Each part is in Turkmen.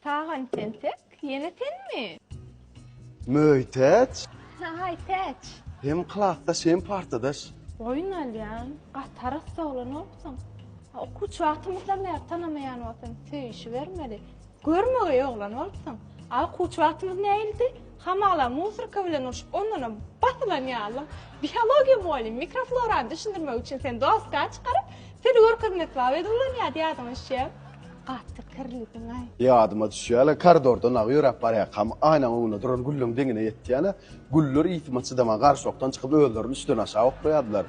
Tagan tentek, ýene senmi? Möýtäç. Haý, Täç. Hem klasdaş, hem partadaş. Boýun alýan, gaty arassa oglan bolupsyň. Okuwçy wagtymyzdan bäri tanamaýan bolsam, söýüşibermeli. Görmegeý oglan bolupsyň. A okuwçy wagtymyz nähilidi? Hamala musorka bilen urşup, ondanam basylan ýalyň. Biologiýa mugallym mikroflorany düşündirmek üçin seni doska çykaryp, seni görkezmek baba ulanýardy ýadyňa düşýämi? Gaty kirlidiň-aý. Ýadyma düşýär-le, koridorda nagy ýöräp barýarkam, aýnaň öňünde duran gülleň deňine ýetýän-ä. Güller ysyma çydaman garşokdan çykyp özlerini üstden aşak oklaýardylar.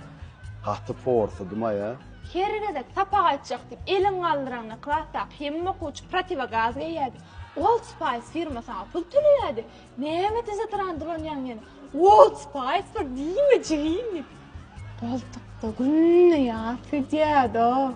Gaty porsudym-aý-a. Her gezek sapak aýtjak diýip eliň galdyraňda klasdaky hemme okuwçy protiwogaz geýýärdi. Old Spice firma saňa pul töleýärdi. Näme dezodorant ulanýaň ýene? Old Spice bir diýme jigim diýip. Goltukda günde ýat gidýärdi-ow.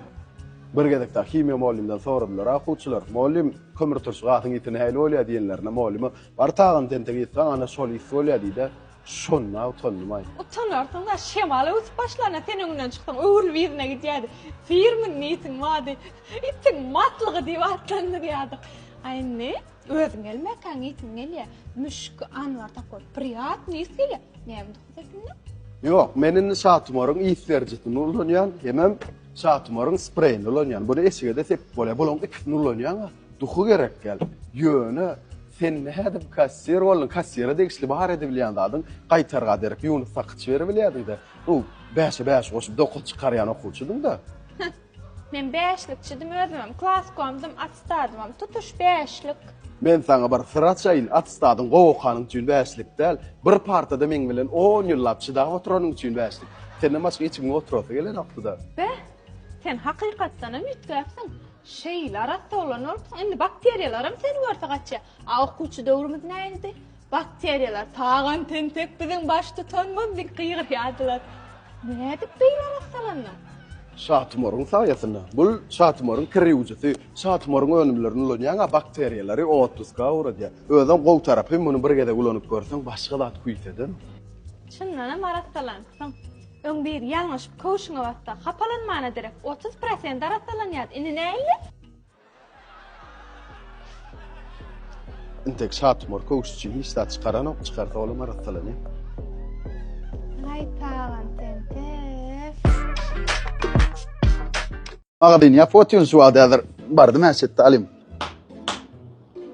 Bir gezek dagy himiýa mugallymdan soradylar okuwçylar. Mugallym, kömürturşy gazyň ysy nähili bolýar diýenlerinde mugallyma, Bar tagan tentek ysgaň ana şol ys bolýar diýdi. Şonda utandym-aý. Utanarsyň-da, şemal öwsüp başlanda sen öňünden çyksaň öwrülip yzyna gidýärdi. Firmyň itiň bady, itiň maslygy diýip atlandyrýardyk. A indi özüň gelmäkäň itiň gelýär. Müşki anbar takoý priýatnyý ys gelýär. Näme duhy sepindi? Ýok, men indi Şatumaryň ys berijisini ulanýan, hemem Şatumaryň spreýini ulanýan. Buny eşige-de sepip bolýar. Bularyň ikisini ulanýaň-a, duhy gerek däl. Ýöne sen nädip kassir bolduň? Kassire degişli bar edibilýän zadyň gaýtarga derek Ýunus sakyç beribilýärdiň-de. Bu bäşe bäş goşup dokuz çykarýan okuwçydyň-da. Men bäşlikçidim özümem, klaskomdym, attestadymam tutuş bäşlik. Men saňa bir syr açaýyn, attestadyň gowy okanyň üçin bäşlik däl, bir partada meň bilen on ýyllap çydap oturanyň üçin bäşlik. Senden başga hiç kimiň oturasy gelenokdy-da. Beh, sen hakykatdanam üýtgäpsiň. Şeýle arassa oglan bolupsyň, indi bakteriýalaram seni görse gaçýar. A okuwçy döwrümiz nähilidi? Bakteriýalar Tagan tentek biziň baştutanymyz diýip gygyrýardylar. Nädip beýle arassalandyň? Şatumaryň saýasynda. Bul Şatumaryň kir ýuwujysy. Şatumaryň önümlerini ulanýaň-a bakteriýalary otpuska ugradýar. Özem gowy tarapy muny bir gezek ulanyp görseň başga zat küýseden. Çyndanam arassalanypsyň. Öň biri ýalňyşyp köwşüňe bassa hapalanmana derek 30 prosent arassalanýardy. Indi nähili? Intek Şatumar köwüş üçin hiç zat çykaranok, çykarsa olam arassalanýar. Aý Tagan tentek. Magazin ýapyp otyryn şu wagt häzir. Bardym häşetde alyň.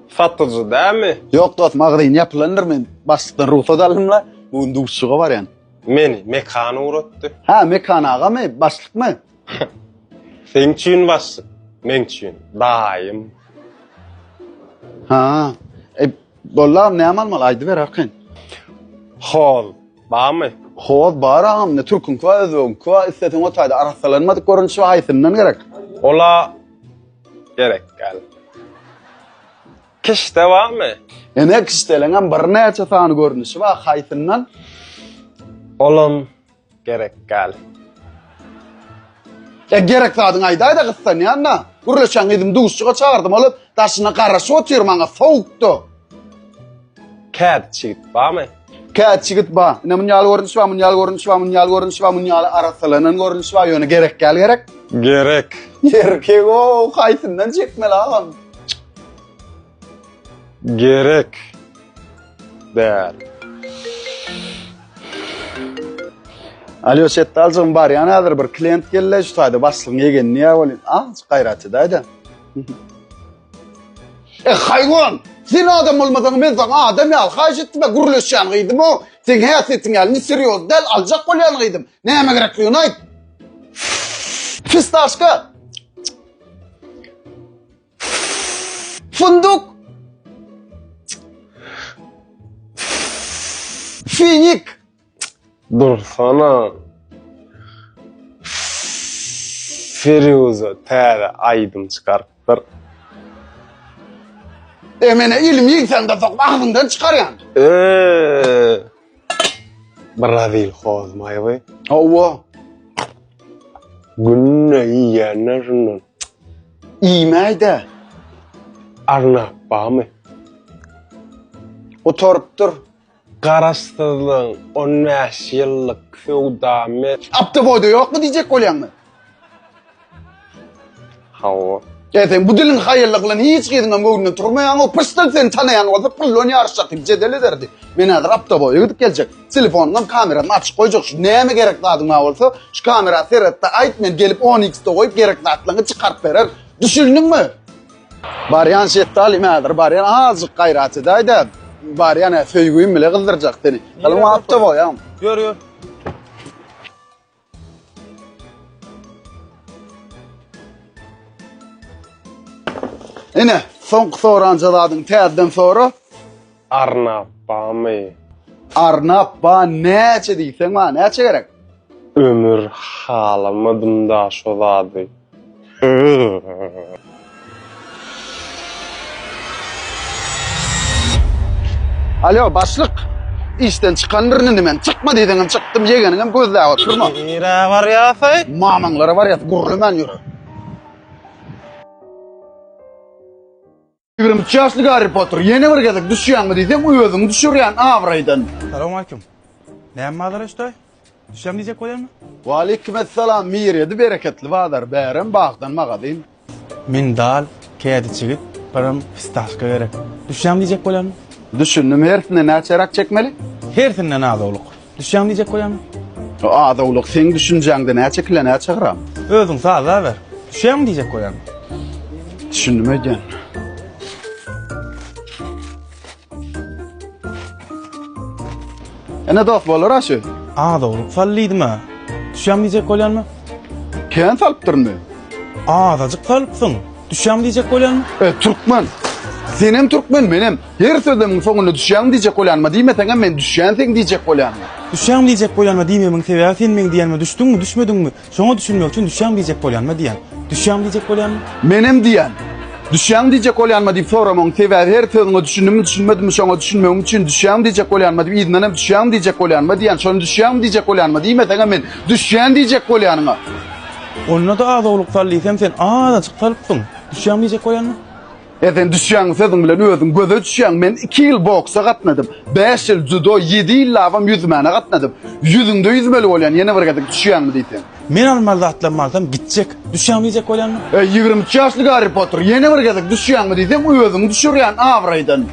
Satyjy dämi? Ýok dost, magazin ýapylandyr men başlykdan rugsat aldym-la. Bu gün duşuşyga barýan. Meni Mekan ugratdy. Hä, Mekan agamy, başlykmy? Seň üçin başlyk, meň üçin daýym. Ha. E, boldy agam, näme almaly? Aýdyber arkaýyn. Hoz barmy? Hoz bar agam, ne türküňki bar, özbegiňki bar. Isleseň o taýda arassalanmadyk görnüşi bar, haýsyndan gerek? Ola gerek däl. Kişde barmy? Ene kişdeleňem birnäçe sany görnüşi bar, haýsyndan? Olam Gerek däl. E gerek zadyňy aýdaýda gyssanýan-da. Gürleşen gyzym duşuşyga çagyrdym, ol daşynda garaşyp otyr maňa sowukda. Kädi çigit barmy? Kädi çigit bar. Ine mun ýaly görnüş bar, mun ýaly görnüş bar, mun ýaly görnüş bar, mun ýaly arassalanan görnüş bar, ýöne gerek däl gerek. Gerek. Erkek-ow, haýsyndan çekmeli agam? Gerek däl. Alýo Şetdaljygym barýan häzir bir klient geldi şu taýda başlygyň ýegenini diýýär welin azajyk gaýrat edäýdä. E haýwan! Sen adam bolmasaň men saňa adam ýaly haýyş etdim-ä gürleşýän gyzym-ow. Seň häsiýetiň ýaly ne serýoz däl aljak bolýan gyzym. Näme gerekligini aýt. Fistaşka! Funduk. Finik. Dursana. Firuza täze aýdym çykarypdyr. E mene ilim ýigseňde sokup agzyňdan çykarýan. Eee. Brazil hozmaýby. Hawa. Günde iýýänler şundan. Iýmäýdä. Arnap barmy? Gutarypdyr. Garaşsyzlygyň 15 ýyllyk söwda me... Aptoboýda ýokmy diýjek bolýaňmy? Hawa. E sen bu diliň haýallygy bilen hiç gyzyňam göwnünden turmaýaň-ow, pyşdyl seni tanaýan bolsa pullan ýaryşjak diýip jedel ederdi. Men häzir aptoboýa gidip geljek. Telefonyňam kamerasyny açyk goýjak. Şu näme gerek zadyň bar bolsa, şu kamera seret-de aýt, men gelip on x-de goýup gerek zatlaryňy çykaryp berer. Düşündiňmi? Barýan şetdaly häzir barýan azjyk gaýrat edäý-de. Barýan hä söýgüm bile gyzdyrjak seni. Galyň aptoboýa. Ýör ýör. Ine, soňky soranja zadyň täzeden sora. Arnap bamy? Arnap ba näçe diýseň ba, näçe gerek? Ömür halamadym da şo zady. Alo, başlyk. Işden çykan birini indi men. Çykma diýseňem çykdym, ýegeniňem gözläp oturma. Nirä barýasaý? Mamaňlara barýas, gürlemän ýör. 23 ýaşly Garri Potter ýene bir gezek düşýäňmi diýseň özüňi düşürýän abraýdan. Salowmalikim. Näme bazar eşdaý? Düşýäm diýjek bolýanmy? Waleýkimessalam Miredi bereketli bazar bärem bagdan magazin. Mindal, kädi çigit, birem fistaşka gerek. Düşýäm diýjek bolýanmy? Düşündim hersinde näçeräk çekmeli? Hersinden azowluk. Düşýäm diýjek bolýanmy? Azowluk seň düşünjäňde näçe kile näçe gram? Özüň sazlaber. Düşýämi diýjek bolýanmy? Düşündim öýdýän. Ene dost bolar ha şu. Azowluk sal diýdim-ä. Düşýämi diýjek bolýanmy? Kän salypdyrmy? Azajyk salypsyň. Düşýämi diýjek bolýanmy? E, türkmen. Senem türkmen, menem. Her sözlemiň soňunda düşýäňmi diýjek bolýanyma diýmeseňem men düşýän seň diýjek bolýanyma. Düşýäňmi diýjek bolýanyma diýmemiň sebäbi sen meň diýenime düşdüňmi, düşmediňmi? Şoňa düşünmek üçin düşýäňmi diýjek bolýanyma diýýän. Düşýäňmi diýjek bolýanmy? Menem diýýän. Düşýäňmi diýjek bolýanyma diýip soramagyň sebäbi her sözüňe düşündimmi, düşünmedimmi şoňa düşünmegim üçin düşýäňmi diýjek bolýanyma diýip yzyndan hem düşýäňmi diýjek bolýanyma diýýän. Şony düşýäňmi diýjek bolýanyma diýmeseňem men düşýän diýjek bolýanyňa. Onda-da az-owluk sal diýsem sen azajyk salypsyň. Düşýäňmi diýjek bolýanmy? E sen düşýäň sözüň bilen özüň göze düşýäň. Men 2 ýyl boksa gatnadym. 5 ýyl judo, 7 ýyllabam ýüzmäne gatnadym. Ýüzüňde ýüzmeli bolýan ýene bir gezek düşýäňmi diýseň. Men almaly zatlarymy alsam gitjek. Düşýäňmi diýjek bolýanmy? E 23 ýaşly Garri Potter ýene bir gezek düşýäňmi diýseň özüňi düşürýän abraýdan.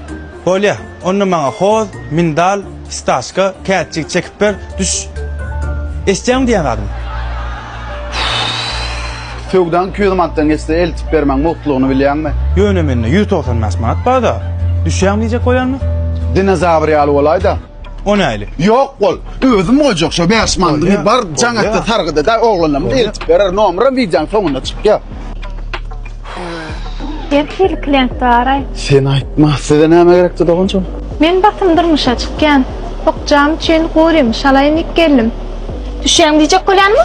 Bolýa. Onda maňa hoz, mindal, fistaşka, kätjik çekip ber. Düş. Eşitýäňmi diýýän zadymy? Söwdaň 200 manatdan geçse eltip bermäň mugtlugyny bilýäňmi? Ýöne mende 195 manat bar-da. Düşýäňmi diýjek bolýanmy? Dinozawr ýaly bolaý-da. O näli? Ýok bol. Özüm goýjak şo 5 manadyny. Bar jaň etde sargyt edäý oglanlarymyz eltip berer. Nomeram wideoň soňunda çykýar. Her hili klient bar-aý. Sen aýtma. Size näme gerekdi doganjygym? Men basym durmuşa çykýan. Bukjam üçin gurymy şalaýyn diýip geldim. Düşýäň diýjek bolýanmy?